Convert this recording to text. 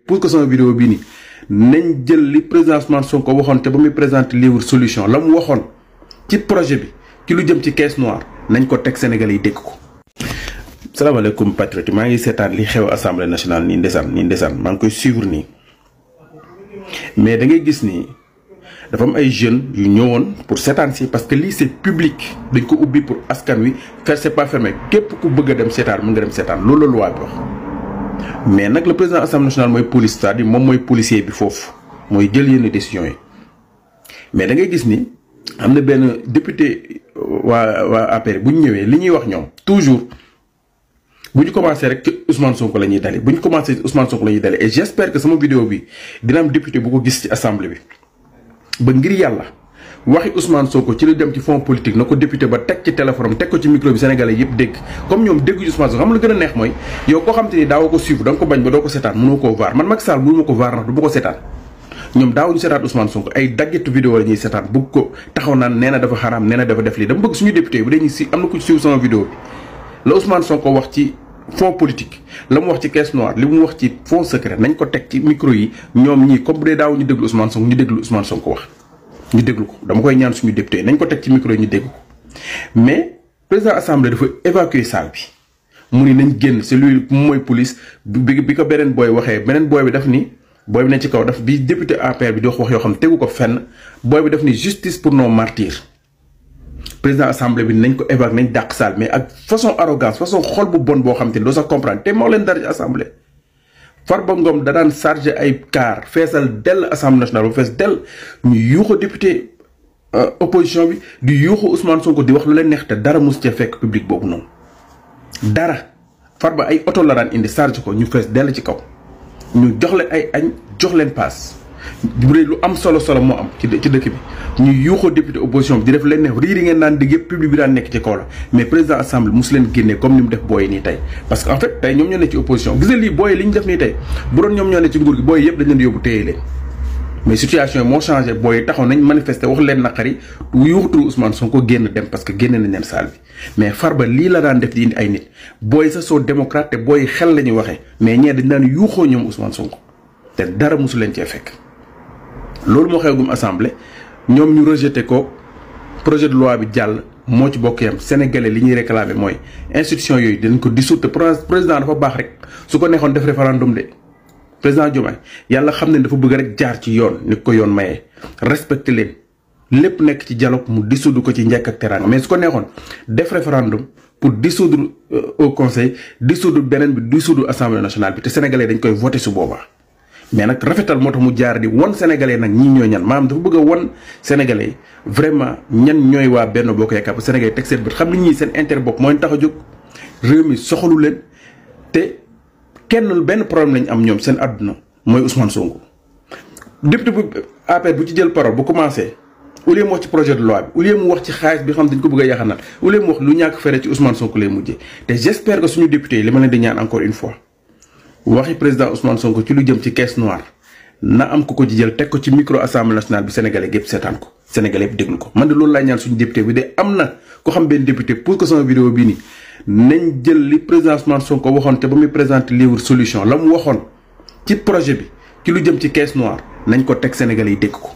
pour que sama vidéo bii nii nañ jël li président Ousmane Sonko waxoon te ba muy présenter livre solution la mu waxoon ci projet bi ci lu jëm ci caisse noire nañ ko teg Sénégalais yi dégg ko. salaamaaleykum patriote maa ngi seetaan li xew assemblée nationale nii ndeysaan maa ngi koy suivre nii mais da ngay gis ni dafa am ay jeunes yu ñëwoon pour seetaan si parce que lii c'est public dañ ko ubbi pour askan wi faire c'est pas fermé képp ku bëgg a dem seetaan mën nga dem seetaan loolu la loi bi wax. mais nag le président assemblée nationale mooy police c'est-à-dire moom mooy policier bi foofu mooy jël yenn décisions yi mais da ngay gis ni am na benn député waa APR bu ñu ñëwee li ñuy wax ñoom toujours. bu ñu commencé rek Ousmane Sonko la ñuy dale bu ñu commencé Ousmane Sonko la ñuy dale et j'espère que sama vidéo bi dina am député bu ko gis ci assemblée bi ba ngir yàlla waxi Ousmane Sonko ci lu dem ci fond politique na ko député ba teg ci téléphone teg ko ci micro bi sénégalais yëpp dégg comme ñoom dégguñu Ousmane Sonko xam la gën a neex mooy yow koo xam te ni daawoo ko suivre da nga ko bañ ba doo ko seetaan mënoo koo vaar man Macky Sall mënu ma ko vaar ndax du ma ko seetaan ñoom daawuñu seetaan Ousmane Sonko ay daggetu vidéo la ñuy seetaan bëgg ko taxaw naan nee na dafa xaraam nee na dafa def lii dama bëgg suñu député bi dañuy si am na ko suivre sama vidéo bi la Ousmane Sonko wax ci fond politique la mu wax ci caisse noire li mu wax ci fond secret nañ ko teg ci micro yi ñoom ñii comme bu dee daaw ñu déglu Ousmane Sonko ñu déglu Ousmane Sonko wax ñu déglu ko dama koy ñaan suñu député nañ ko teg ci micro yi ñu dégg ko mais président assemblée dafa évacuer salle bi mu ni nañ génn c'est lui mooy police bi ko beneen booy waxee beneen booy bi daf ni booy bi ne ci kaw daf bi député APR bi di wax yoo xam tegu ko fenn booy bi daf ni justice pour nos martyrs président assemblée bi nañ ko évacuer nañ dàq salle mais ak façon arrogance façon xol bu bon boo xam te ne doo sax comprendre te moo leen dara ci assemblée Farba Ngom da daan chargé ay car feesal dell assemblée nationale bu fees dell ñu yuuxu député opposition bi di yuuxu Ousmane Sonko di wax lu leen neex te dara mus cee fekk public boobu noonu dara Farba ay oto la daan indi chargé ko ñu fees dell ci kaw ñu jox leen ay añ jox leen paas bu dee lu am solo moo am ci dëkk bi ñu yuuxoo député opposition bi di def leen ne riir yi ngeen daan digg yëpp public bi daan nekk ci kaw la mais président assemblée mosu leen génnee comme ni mu def booy nii tey parce que en fait tey ñoom ñoo ne ci opposition gis nga lii booy li ñu def nii tey bu doon ñoom ñoo ne ci nguur gi booy yëpp dañ leen yóbbu téye leen mais situation yi moo changé booy taxaw nañ manifester wax leen naqari yuuxutu Ousmane Sonko génn dem parce que génne nañ leen salle bi mais Farba lii la daan def di indi ay nit booy sa soo démocrate te booy xel la ñuy waxee mais ñee dañ daan yuuxoo ñoom Ousmane Sonko te dara mosu leen cee fekk loolu moo xewgum assemblée ñoom ñu rejeté ko projet de loi bi jàll moo ci bokk yam sénégalais li ñuy réclamer mooy institution yooyu dañ ko dissoudre président dafa baax rek su ko neexoon def référendum de président Diomaye yàlla xam ne dafa bëgg rek jaar ci yoon ni ko yoon mayee respecté leen lépp nekk ci dialogue mu dissoudre ko ci njëkk ak teraanga mais su ko neexoon def référendum pour dissoudre au conseil dissoudre beneen bi dissoudre assemblée nationale bi te sénégalais dañ koy voté su boobaa mais nag rafetal moo tax mu jaar di won sénégalais nag ñii ñooy ñan maanaam dafa bëgg a won sénégalais vraiment ñan ñooy waa Benno Bokk Yaakaar ba sénégalais teg seen bët xam ni ñii seen intérêt bopp moo leen tax a jóg réew mi soxalu leen te kenn benn problème lañ am ñoom seen àdduna mooy Ousmane Sonko. député bu APR bu ci jël parole bu commencé au lieu mu wax ci projet de loi bi au lieu mu wax ci xaalis bi xam dañ ko bëgg a yaxanal au lieu mu wax lu ñàkk fere ci Ousmane Sonko lay mujjee te j'espère que suñu député yi li ma leen di ñaan encore une fois. waxi président Ousmane Sonko ci lu jëm ci caisse noire na am ku ko ci jël teg ko ci micro assemblée nationale bi sénégalais gépp seetaan ko sénégalais yëpp déglu ko man de loolu laay ñaan suñu député bi de am na ko xam benn député pour que sama vidéo bii nii nañ jël li président Ousmane Sonko waxoon te ba muy présenter livre solution la mu waxoon ci projet bi ci lu jëm ci caisse noire nañ ko teg sénégalais yi dégg ko